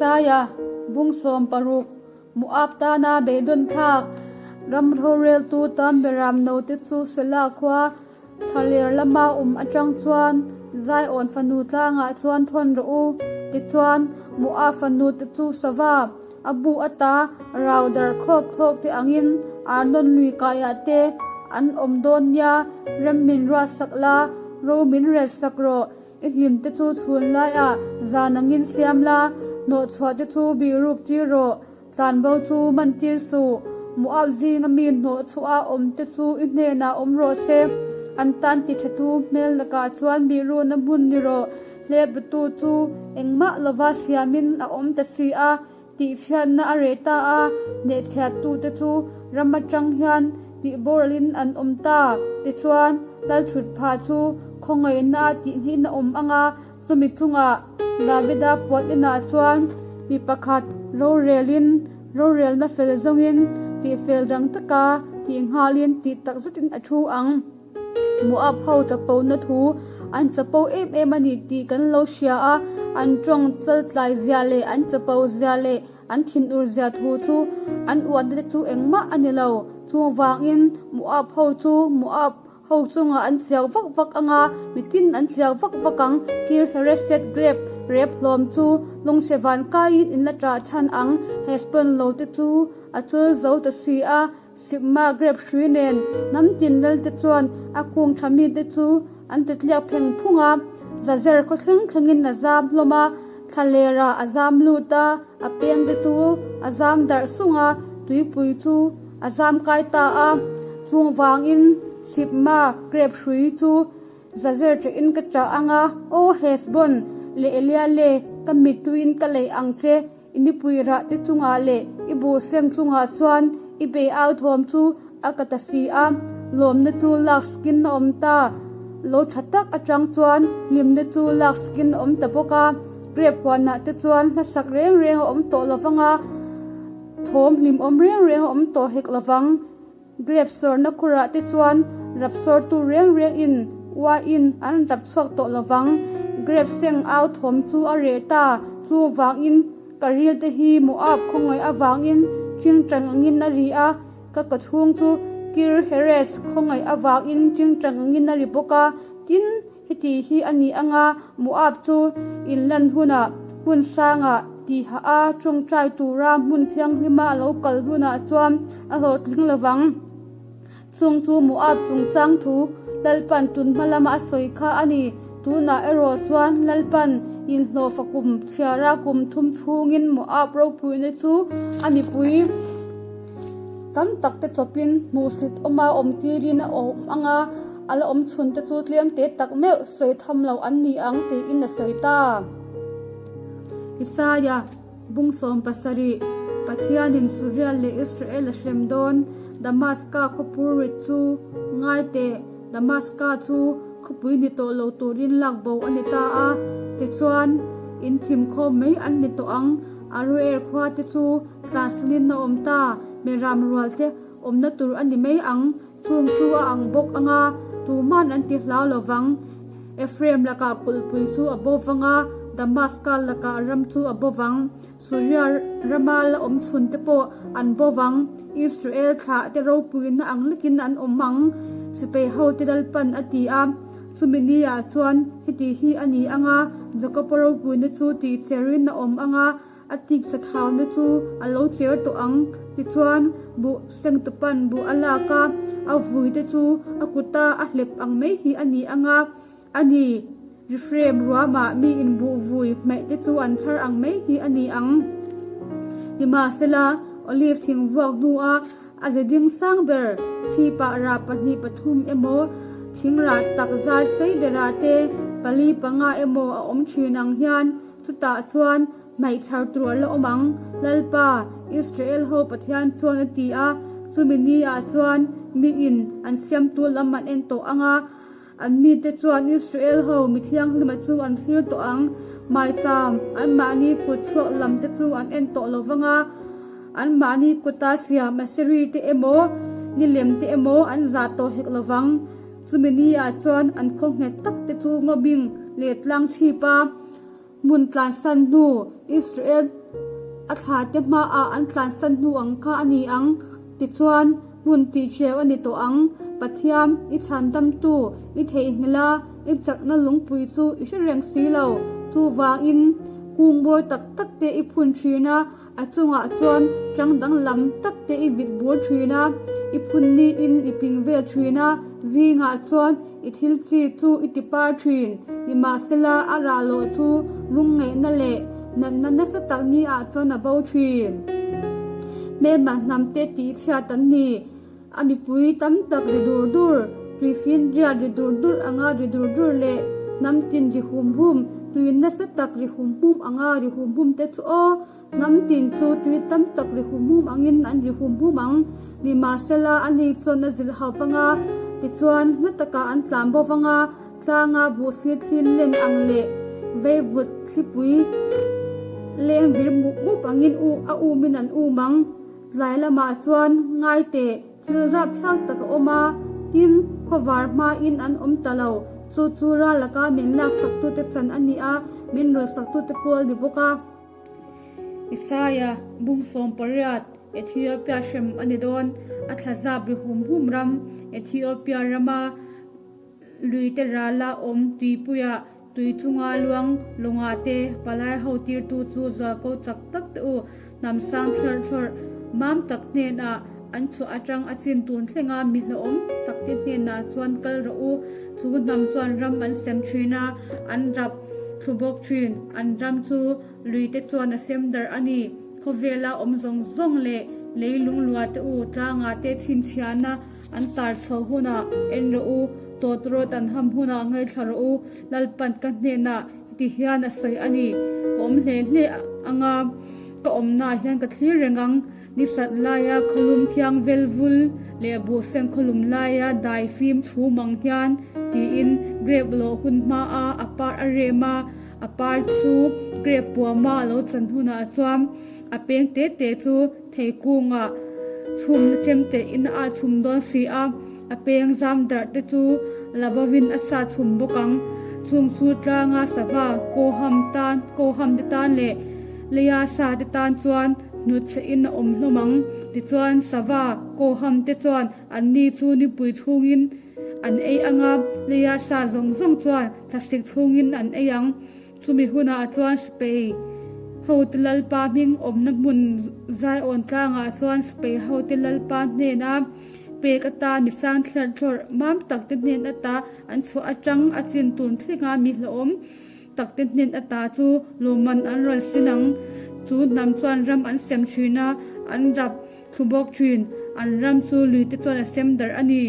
Isaia, Bung 16, Moab tana beidawn thlak ram roreltu tan beram note chu Sela khua thlaler lama awm atang chuan Zion fanu tlangah chuan thawn rawh u. Tichuan, Moab fanu te chu sava a bu ata rau dar khawk khawk te angin Arnon lui kaiah te an awm dawn nia, rem min ruat sak la, ro min rel sak rawh. I hlim te chu chhun laiah zan angin siam la, hnawhchhuah te chu bih ruk tir rawh, tlanbo chu man tir suh. Moab zinga mi hnawhchhuah a awm te chu i hnenah awm rawh se, an tan ti tha tu hmel lakah chuan bih ruhna hmun ni rawh, hlep tu chu engmah lova siamin a awm ta si a, Tihchhiatna a reh ta a, hnehchhiattute chu ram atang hian tihboralin an awm ta. Tichuan, Lalthutpha chu khawngaihna a tihhnih a awm ang a, chumi chungah Davida puan inah chuan mi pakhat rorelin, rorelna fel zawngin, tihfel rang taka tih nghalin tih tak zetin a thu ang. Moab ho chapona thu an chapo em em a ni tih kan lo hria a, an tawng chaltlai zia leh an chapo zia leh an thinur zia thu chu an uatna te chu engmah a ni lo. Chuvangin Moab ho chu Moab ho chungah an chiak vak vak ang a, mitin an chiak vak vak ang. Kir Hereset grep rep hlawm chu lungchhe van kaiin in la ṭah chhan ang. Heshbon lo te chu a chul zo ta si a. Sipma grep hrui nen hnam tin lal te chuan a kung tha mi te chu an ti tliak pheng phung a, Zazer khaw thleng thlengin a zam hlawm a, thlaler ah a zam lut a, a peng te chu a zam darh sung a, tuipui chu a zam kai ta a, chung vangin Sipma grep hrui chu Zazer ṭahin ka ṭah ang a, Aw Heshbon leh Eliale, ka mittuiin ka lei ang che. I nipui rah te chungah leh i buh seng chungah chuan i bei au thawm chu a ka ta si a, lawmna chu lak skin a awm ta. Lo tha tak atang chuan hlimna chu lak skin a awm ta bawk a, grep huanah te chuan hlasak reng reng a awm tawh lovang a, thawm hlimawm reng reng a awm tawh hek lovang. Grep sawrna khurah te chuan rap sawrtu reng reng in uain an rap chhuak tawh lovang. Grep seng au thawm chu a reh ta, chu vangin ka ril te hi Moab khawngaih avangin ṭingṭang angin a ri a, ka kawchhung chu Kir Heres khawngaih avangin ṭingṭang angin a ri bawk a, tin, Heti hi a ni anga Moab chu inlan hunah hmun sangah tihah a tawngtai tura hmun thianghlima a lo kal hunah chuan a hlawhtling lovang. Chung chu Moab chungchang thu Lalpan tun hma lama a sawi kha a ni. Tunah erawh chuan Lalpan inhlawhfa kum chhiara kum thum chhungin Moab ropuina chu a mipui tam tak te chawpin hmuhsit awma awm tirin a awm anga, A la awm chhun te chu tlem te tak meuh sawi tham lo an ni ang tiin a sawi ta. Isaia, Bung 70, Pathianin Suria leh Israel a hrem dawn, Damaska khawpur rit chu ngai teh, Damaska chu khawpui ni tawh lo turin lak bo a ni ta a, tichuan in chim khawm mai an ni tawh ang, Aroer khua te chu tlansanin a awm ta, Meram rual te awmna tur a ni mai ang. Chung chu a ang bawk ang a, tuman an ti hlau lo vang. Ephraim lakah kulhpui chu a bo vang a, Damaska lakah ram chu a bo vang. Suria rama la awm chhun te pawh an bo vang. Israel thlah te ropuina ang lekin an awm ang, sipai hote Lalpan a ti a. Chumi ni ah chuan heti hi a ni ang a, Jakoba ropuina chu tihcherin a awm ang a, A tiksa thauna chu a lo cher tawh ang. Tichuan, buh sengtupan buh a lak a, a vui te chu a kuta a hlep ang mai hi a ni ang a. A ni, Refraim ruamah mi inbuh vui hmaih te chu an chhar ang mai hi a ni ang. Nimahsela, olive thing vuak hnua a ze ding sang ber chhipah rah pahnih pathum emaw, thing rah tak zar sei berah te pali panga emaw a awm thin ang hian, Chutah chuan hmaihchhar tur a la awm ang, Lalpa, Israel ho Pathian chuan a ti a. Chumi ni ah chuan miin an siamtu lam an en tawh ang a, an mite chuan Israel ho mi thianghlima chu an thlir tawh ang. Maicham, anmahni kut chhuak lam te chu an en tawh lo vang a, anmahni kuta siam Assyri te emaw, nilem te emaw an zah tawh hek lo vang. Chumi ni ah chuan an khaw nghet tak te chu ngawbing leh tlang chhip a. hmun tlansan hnu, Israel a thlate hmaah an tlansan hnu ang kha a ni ang. Tichuan, hmun tihhreu a ni tawh ang. Pathian, i chhandamtu, i theihnghilh a, i chakna lungpui chu i hre reng si lo. Chuvangin, kung mawi tak tak te i phun thin a, A chungah chuan ṭang danglam tak te i vit bur ṭhin a, i phun niin i ping vel ṭhin a, zingah chuan i thil chi chu i ti par ṭhin. Nimahsela a rah loh chu lungngaihna leh natna nasa tak ni ah chuan a bo ṭhin. Hmelma hnam te tih chhiat an ni. A mipui tam tak ri dur dur, tuifin riat ri dur dur anga ri dur dur leh hnam tin ri hum hum, tui nasa tak ri hum hum anga ri hum hum te chu aw, hnam tin chu tui tam tak ri hum hum angin an ri hum hum ang. Nimahsela a ni chuan a zilh hauh vang a, tichuan hla takah an tlan bo vang a, tlanga buh sir thil len ang leh veivut thlipui leng vir mup mup angin a umin an um ang. Tlai lamah chuan ngai teh thil rapthlak tak a awm a, tin, khawvar hmain an awm ta lo. Chu chu ral laka min laksaktute chan a ni a, min rawlsaktute pawh a ni bawk a. Isaia, bung 18, Ethiopia hrem a ni dawn, a thlazap ri hum hum ram, Ethiopia rama Luite rala awm tuipuiah tui chunga luang lawngah te palai ho tirtu chu zualko chak tak te u hnam sang thlawrh thlawrh mam tak hnenah an chhuah atang a chin tun thlenga mi hlauhawm tak te hnenah chuan kal rawh u. Chu hnam chuan ram an sem thin a, an rap thlu bawk thin. An ram chu luite chuan a sem darh a ni. Khawvela awm zawng zawng leh leilung lua te u tlangah te chhinchhiahna An tar chho hunah en rawh u, tawt rawt an ham hunah ngaithla rawh u, Lalpan ka hnenah heti hian a sawi a ni, ka awm hle hle anga ka awmnaah hian ka thlir reng ang, ni sat laia khawlum thiang vel vul leh buhseng khawlum laia dai fim chhum ang hian, tiin grape lawh hun hmaa a par a rem a, a par chu grape puama a lo chan hunah chuan a peng te te chu Theikungah chhumna chemte in a chhum dawn si a, a peng zam darh te chu la bovin a sa chhum bawk ang. Chung chu tlanga sava koham tan koham te tan leh leia sa te tan chuan hnutchhe in a awm hlawm ang. Tichuan sava koham te chuan anni chu nipui chhungin an ei ang a, leia sa zawng zawng chuan thlasik chhungin an ei ang. Chumi hunah chuan Spei hote Lalpa hming awmna hmun Zion tlangah chuan Spei hote Lalpa hnena pek ata mi sang thlerh thlawrh mam takte hnen ata an chhuah atang a chin tun thlenga mi hlauhawm takte hnen ata chu lawmman an rawn sin ang. Chu hnam chuan ram an sem thin a, an rap thlu bawk thin. An ram chu luite chuan a sem darh a ni.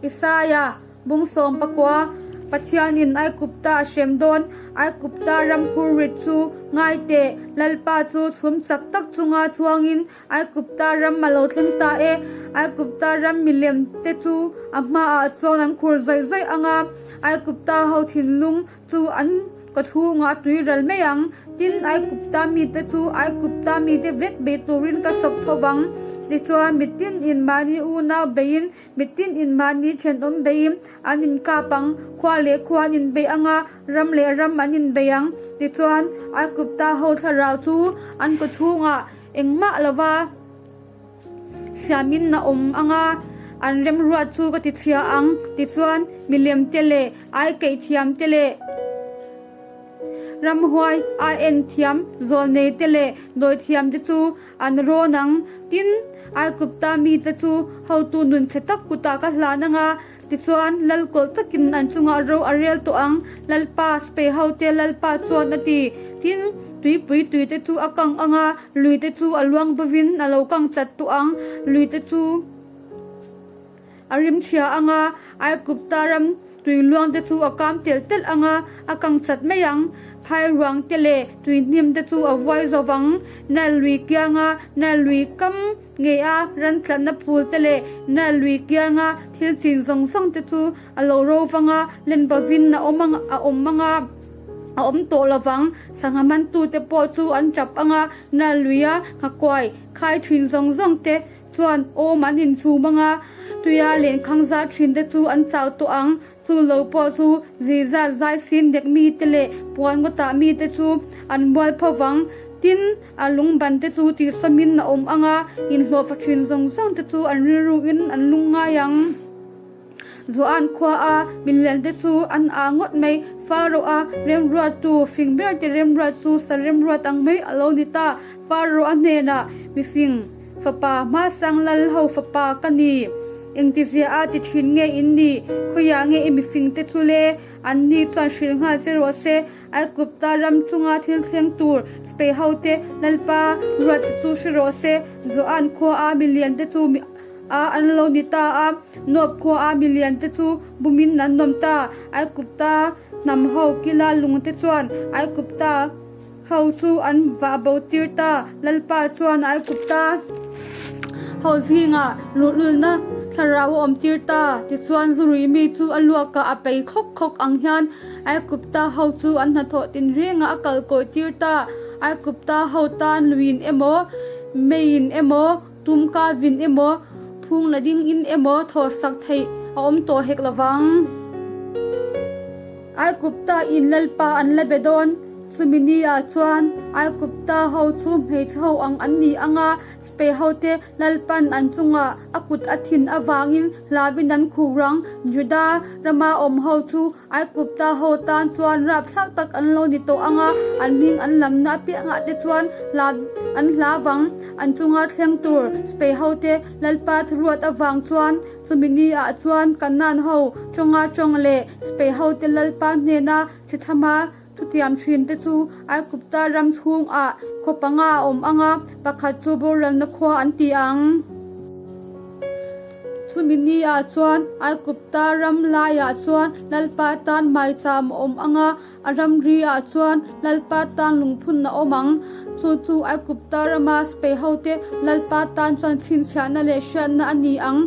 Isaia Bung 19, Pathianin Aigupta a hrem dawn, Aigupta ram phur rit chu ngai teh, Lalpa chu chhum chak tak chunga chuangin Aigupta ram a lo thleng ta e. Aigupta ram milem te chu a hmaah chuan an khur zawih zawih ang a, Aigupta ho thinlung chu an ka chhungah a tui ral mai ang. Tin, Aigupta mite chu Aigupta mite vek bei turin ka chawk tho vang. Tichuan, mitin in mahni unau beiin Mitin in mahni thenawm beiin an inkap ang, khua leh khua an inbei ang a, ram leh ram an inbei ang. Tichuan, Aigupta ho thlarau chu an kaw chhungah engmah lova siamin a awm ang a, an remruat chu ka tichhia ang. Tichuan, milem te leh aikeih thiam te leh ramhuai aien thiam zawlnei te leh dawi thiam te chu An rawn ang. Tin, Aigupta mite chu hotu nun chhe tak kutah ka hlan ang a, tichuan lal kawlh takin an chungah ro a rel tawh ang, Lalpa, Spei hote Lalpa chuan a ti. Tin, tuipui tuite chu a kang ang a, luite chu a luang bovin a lo kang chat tawh ang, luite chu. A rim chhia ang a, Aigupta ram tui luang te chu a kam telh telh ang a, a kang chat mai ang. Phai ruang te leh tui hnim te chu a vuai zo vang. Nile lui kianga Nile lui kam ngei a ran tlatna phul te leh Nile lui kianga thil chin zawng zawng te chu a lo ro vang a, len bovin a awm ang a awm ang a, a awm tawh lo vang. Sangha mantute pawh chu an tap ang a, Nile luia nghakuai khai thin zawng zawng te Chuan awm an inchhum ang a, tuia lenkhang zar thin te chu an chau tawh ang. Chu lo pawh chu zizat zai sin dek mite leh puan ngawtah mite chu an mual pho vang. Tin, a lungbante chu tihsawmin a awm ang a, inhlawhfa thin zawng zawngte chu an rilruin an lungngai ang. Joan khua a miliante chu an aa ngawt mai. Pharaoh-a remruattu fing berte remruat chu sa remruat ang mai a lo ni ta. Pharaoh-a hnenah, Mifing, fapa hmasang lal ho fapa ka ni. Engtizia a ti thin nge in nih? Khawiah nge i mifingte chu le? Anni chuan hrilh nghal che rawh se. Aigupta ram chunga thil thleng tur Spei hote Lalpa ruatte chu hre rawh se. Joan khua a miliante chu a an lo ni ta a, Nob khua a miliante chu bumin an nawm ta. Aigupta hnam ho kila lungte chuan Aigupta ho chu an vah bo tir ta. Lalpa chuan Aigupta ho zingah luhlulna thlarau a awm tir ta. Tichuan zurui mi chu a luakah a pei khawk khawk ang hian Aigupta ho chu an hnathawh tinrengah a kal kawi tir ta. Aigupta ho tan luiin emaw, meiin emaw, Tumka vin emaw, phung la ding in emaw thaw sak theih a awm tawh hek lo vang. Aigupta in Lalpa an la be dawn. Chumi ni ah chuan Aigupta ho chu hmeichhe ho ang an ni ang a, Spei hote Lalpan an chungah a kut a thin avangin hlauin an khuh rang. Juda rama awm ho chu Aigupta ho tan chuan rapthlak tak an lo ni tawh ang a, an hming an lamna apiangah te chuan hla an hla vang. An chunga thleng tur Spei hote Lalpa thuruat avang chuan chumi ni ah chuan Kanaan ho tawnga tawng leh Spei hote Lalpa hnena thithama thutiam thin te chu Aigupta ram chhungah khaw panga a awm ang a, pakhat chu boralna khua an ti ang. Chumi ni ah chuan Aigupta ram laiah chuan Lalpa tan maicham a awm ang a, A ramri ah chuan Lalpa tan lungphun a awm ang. Chu chu Aigupta rama Spei hote Lalpa tan chuan chhinchhiahna leh hriatna a ni ang.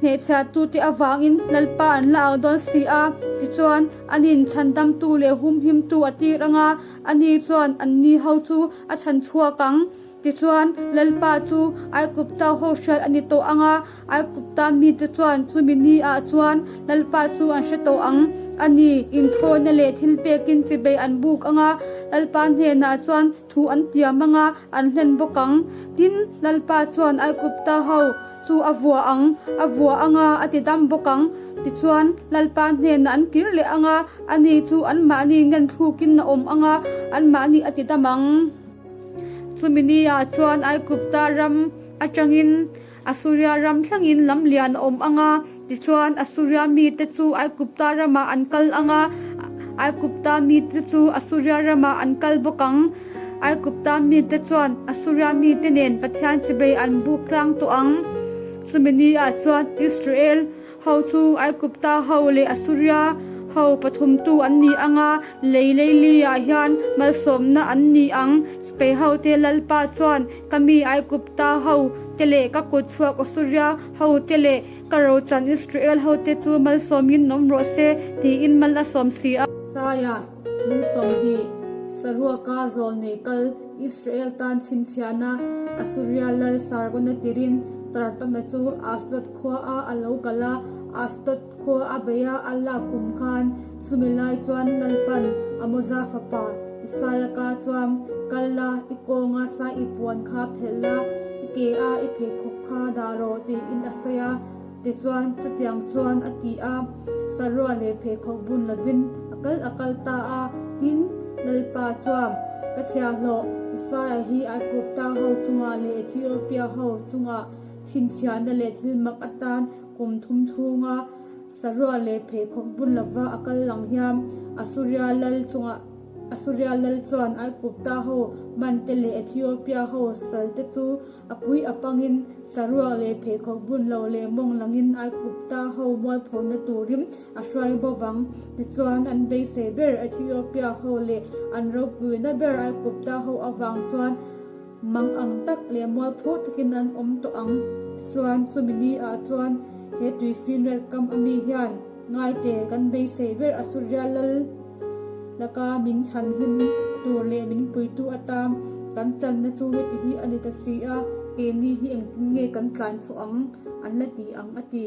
Hnehchhiahtute avangin Lalpa an la au dawn si a, tichuan anin chhandamtu leh humhimtu a tir ang a, ani chuan anni ho chu a chhan chhuak ang. Tichuan, Lalpa chu Aigupta ho hriat a ni tawh ang a, Aigupta mite chuan chumi ni ah chuan Lalpa chu an hre tawh ang a ni. Inthawina leh thil pekin chibei an buk ang a, Lalpa hnenah chuan thu an tiam ang a, an hlen bawk ang. Tin, Lalpa chuan Aigupta ho chu a vuah ang, a vuah ang a, a ti dam bawk ang. Tichuan, Lalpa hnenah an kir leh ang a, ani chu anmahni ngen thlukin a awm ang a, anmahni a ti dam ang. Chumi ni ah chuan Aigupta ram atangin Asuria ram thlengin lam lian a awm ang a, tichuan Asuria mite chu Aigupta ramah an kal ang a, Aigupta mite chu Asuria ramah an kal bawk ang. Aigupta mite chuan Asuria mite nen Pathian chibei an buk tlang tawh ang. Chumi ni ah chuan Israel Ho chu Aigupta ho leh Asuria ho pathumtu an ni ang a, lei leili ah hian malsawmna an ni ang. Spei ho te Lalpa chuan ka mi Aigupta ho te leh ka kut chhuak Asuria ho te leh ka rochan Israel ho te chu malsawmin awm rawh se tiin mal a sawm si a. Saia lung 20, Saruaka zawlnei kal Israel tan chhinchhiahna Asuria lal Sargona tirin Tartana chu Asdod Khua a a lo kal a, Asdod khua a bei a, a lak kum khan chumi lai chuan Lalpan Amoza fapa Isaia ka chuan, Kal la, i kawnga sa i puan kha phelh la, i ke a i pheikhawk kha dah rawh, tiin a sawi a. Tichuan, chutiang chuan a ti a, saruah leh pheikhawk bun lovin a kal a kal ta a. Tin, Lalpa chuan, Ka chhiahhlawh Isaia hi Aigupta ho chungah leh Ethiopia ho chungah Chhinchhiahna leh thil mak atan kum thum chhunga saruah leh pheikhawk bun lova a kal lang hian Asuria lal chungah Asuria lal chuan Aigupta ho man te leh Ethiopia ho sal te chu a pui a pangin saruah leh pheikhawk bun lo leh mawng langin Aigupta ho mualphawhna turin a hruai bo vang. Tichuan an beisei ber Ethiopia ho leh an ropuina ber Aigupta ho avang chuan Mang ang tak leh mualpho takin an awm tawh ang. Tichuan, chumi ni ah chuan he tuifinriat kam a mi hian ngaite kan beisei ber Asuria lal laka min chhan him tur leh min puitu atan kan tlanna chu heti hi a ni ta si a, keini hi engtin nge kan tlan chhuah ang an la ti ang a ti.